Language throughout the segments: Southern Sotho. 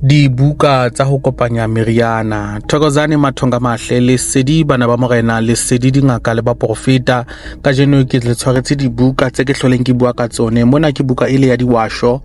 Dibuka tsa ho kopanya meriana. Thokozani Mathonga Mahle, lesedi bana ba morena, lesedi dingaka le baprofeta. Kajeno ke le tshwaretse dibuka tse ke hloleng ke bua ka tsone. Mona ke buka e le ya diwasho,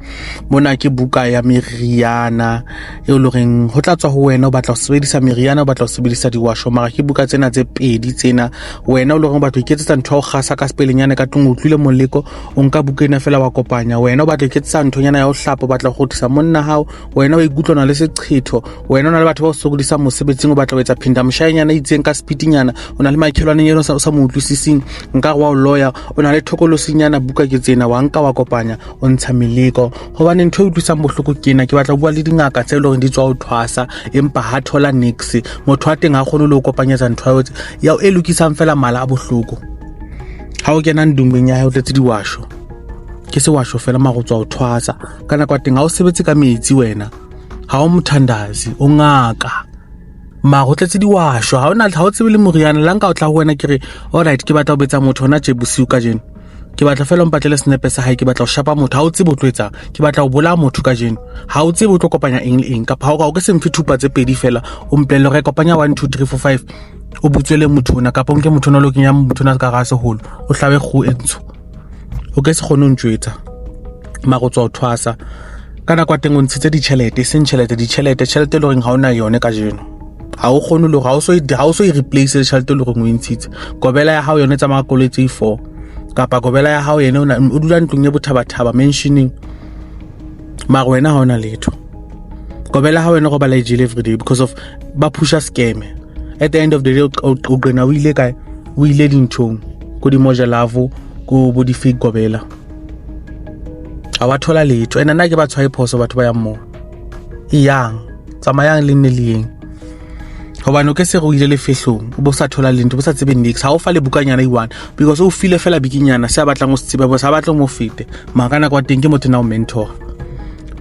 mona ke buka ya meriana e le horeng ho tla tswa ho wena o batla ho sebedisa meriana, o batla ho sebedisa diwasho. Mara ke buka tsena tse pedi tsena, wena o le horeng o batla ho iketsetsa ntho ya ho kgasa ka sepelenyana ka tlung, o utlwile moleko, o nka buka ena fela wa kopanya. Wena o batla ho iketsetsa nthonyana ya ho hlapa, o batla ho kgothisa monna hao, wena o ikutlwa na le seqhetho, wena o na le batho ba o sokodisang mosebetsing, o batla ho etsa phinda moshanyana itseng ka speedinyana, o na le makhelwaneng eno o sa mo utlwisising, nka re wa o loya, o na le thokolosinyana, buka ke tsena wa nka wa kopanya, o ntsha meleko. Hobane ntho e utlwisang bohloko ke ena, ke batla ho bua le dingaka tse e leng hore di tswa ho thwasa empa ha thola nix, motho wa teng ha kgone le ho kopanyetsa ntho ya e lokisang fela mala a bohloko. Ha o kena ndumbeng ya hae o tletse diwasho, ke sewasho fela mara o tswa ho thwasa. Ka nako ya teng ha o sebetse ka metsi wena, ha o mothandazi, o ngaka, mara o tletse diwasho, ha ona, ha o tsebe le moriana. La nka o tla ho wena ke re alright, ke batla ho betsa motho hona tje bosiu kajeno, ke batla fela o mpatlele senepe sa hae, ke batla ho shapa motho, ha o tsebe o tlo etsang, ke batla ho bolaya motho kajeno, ha o tsebe o tlo kopanya eng le eng, kapa ha o ke se mfe thupa tse pedi fela o mpolelle hore kopanya 1 2 3 4 5 o butswele motho ona, kapa o nke motho ona o lo kenya motho ona ka gara seholo, o hlabe kgoho e ntsho, o ke se kgone ho ntjwetsa mara o tswa ho thwasa. Ka nako ya teng o ntshitse ditjhelete, e seng tjhelete, ditjhelete, tjhelete e leng horeng ha o na yone kajeno, ha o kgone le hore ha o so e replace tjhelete e leng horeng o e ntshitse. Kobela ya hao yone e tsamaya ka koloi tse four, kapa kobela ya hao yene o dula ntlong e bothabathaba mansioneng, mara wena ha ona letho. Kobela ha wena robala e jele everyday because of ba pusha scam. At the end of the day o qena o ile kae? O ile dinthong ko di Moja Love, ko bo di fake kobela, ha wa thola letho. Ene nna ke ba tshwae phoso batho ba yang moo, yang tsamayang le nne le yeng, hobane o ke se re o ile lefehlong o bo sa thola lentho, bo sa tsebe nix. Ha o fa le bukanyana e one because o file fela bikinyana se a batlang o se tsebe, bo sa batle mo fete. Mara ka nako ya teng ke motho na o mentor.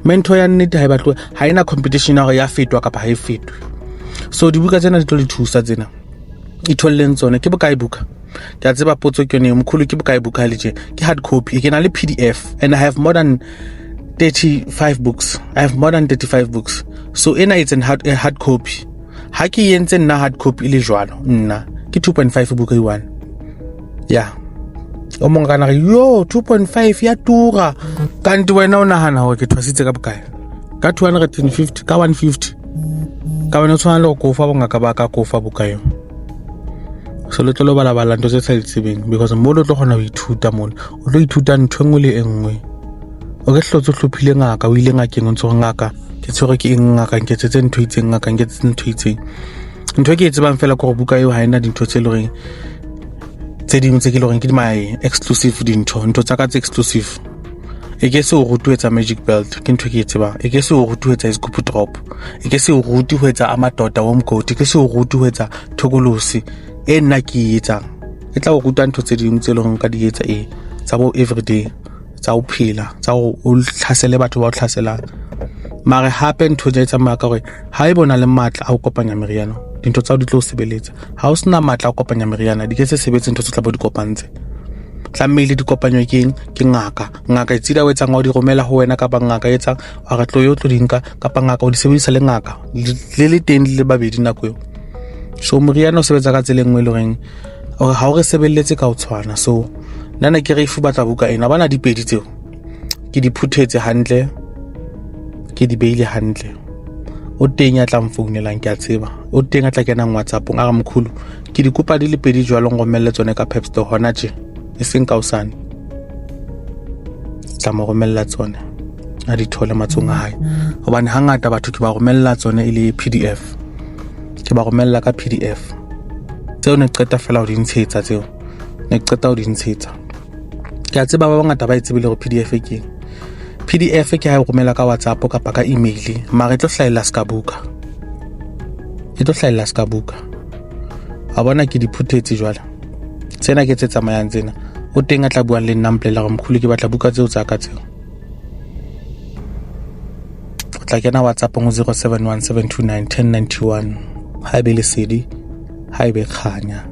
Mentor ya nnete ha e batlwe, ha ena competition ya hore ya fetwa kapa ha e fetwe. So dibuka tsena di tlo le thusa, tsena itholleng tsone. Ke bokae buka? Ke a tseba potso ke yone, mkhulu, ke bokae buka le tje? Ke hard copy, ke na le PDF and I have more than 35 books. I have more than 35 books. So ena it's an hard, a hard copy. Ha ke entse nna hard copy e le jwalo, nna ke 2.5 buka e one. Yeah. O mong kana re yo 2.5 ya tura. Kanti wena o nahana hore ke thwasitse ka bokae? Ka 250, ka 150. Ka wena o tshwana le go kofa bongaka ba ka kofa buka eo. So le tlo lo bala-bala ntho tse sa di tsebeng because mo le tlo kgona ho ithuta mona. O tlo ithuta ntho e nngwe le e nngwe. O ke hlotse o hlophile ngaka, o ile ngakeng o ntse gore ngaka ke tshwerwe ke eng, ngaka nketsetse ntho e itseng, ngaka nketsetse ntho e itseng. Ntho e ke e tsebang fela ke gore buka eo ha ena dintho tse e leng horeng tse dingwe tse ke le goreng ke my exclusive dintho, ntho tsa ka tse exclusive. E ke se o rute ho etsa magic belt, ke ntho e ke e tsebang. E ke se o rute ho etsa isigubu drop, e ke se o rute ho etsa amadoda womgodi, e ke se o rute ho etsa thokolosi e nna ke e etsang. E tla o ruta ntho tse dingwe tse e leng gore nka di etsa, e tsa bo everyday, tsa ho phela, tsa hore o tlhasele batho ba o tlhaselang. Mare hape ntho e tsamaya ka hore ha ebe o na le matla a ho kopanya meriana, dintho tsa hao di tlo sebeletsa. Ha o sena matla a ho kopanya meriana, di ke se sebetse ntho tse tla bo di kopantse. Tlamehile di kopanywe ke eng? Ke ngaka. Ngaka e tsila o etsang, wa di romela ho wena, kapa ngaka e etsang wa re tlo yo tlo di nka, kapa ngaka o di sebedisa le ngaka le le teng le babedi nako eo. So moriana o sebetsa ka tsela e nngwe e le horeng hore ha o re sebeletse ka ho tshwana. So nna ne ke re if o batla buka ena, bana di pedi tseo ke di phuthetse hantle, ke di beile hantle. O teng ya tla mfounelang, ke a tseba o teng a tla kenang WhatsAppong a re mkhulu ke di kopa di le pedi jwalo, nromelle tsone ka Pep Store hona tje, e seng ka hosane. Tla mo romella tsone a di thole matsong a hae, hobane hangata batho ke ba romella tsone e le PDF, ke ba romella ka PDF. Tseo ne qeta fela ho di ntshetsa, tseo ne qeta ho di ntshetsa. Ke a tseba ba bangata ba e tsebile hore PDF ke eng. PDF ke ha e romela ka WhatsApp kapa ka email, mara e tlo hlahella ska buka, e tlo hlahella ska buka. A bona ke di phuthetse jwale, tsena ke tse tsamayang tsena. O teng a tla buang le nna, mpolela hore mkhulu ke batla buka tseo tsa ka tseo. O tla kena WhatsApp ho 071 729 1091. Ha ebe lesedi, ha ebe kganya.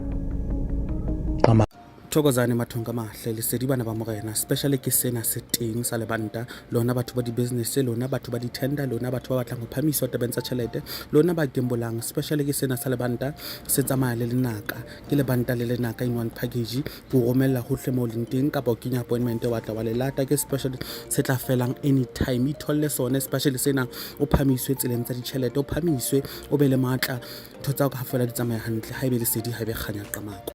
Thokozani mathong ka mahle, lesedi bana ba morena. Specially ke sena se teng sa lebanta. Lona batho ba di-business, lona batho ba di-tender, lona batho ba batlang ho phahamiswa tabeng tsa tjhelete, lona ba gembolang. Specially ke sena sa lebanta, se tsamaya le lenaka. Ke lebanta le lenaka in one package. Ke o romella hohle moo leng teng, kapa o kenya appointment wa tla wa le lata. Ke special se tla felang anytime. Itholle sone special sena, o phahamiswe tseleng tsa ditjhelete, o phahamiswe, o be le matla. Ntho tsa hao ka fela di tsamaya hantle. Ha ebe lesedi, ha ebe kganya qamako.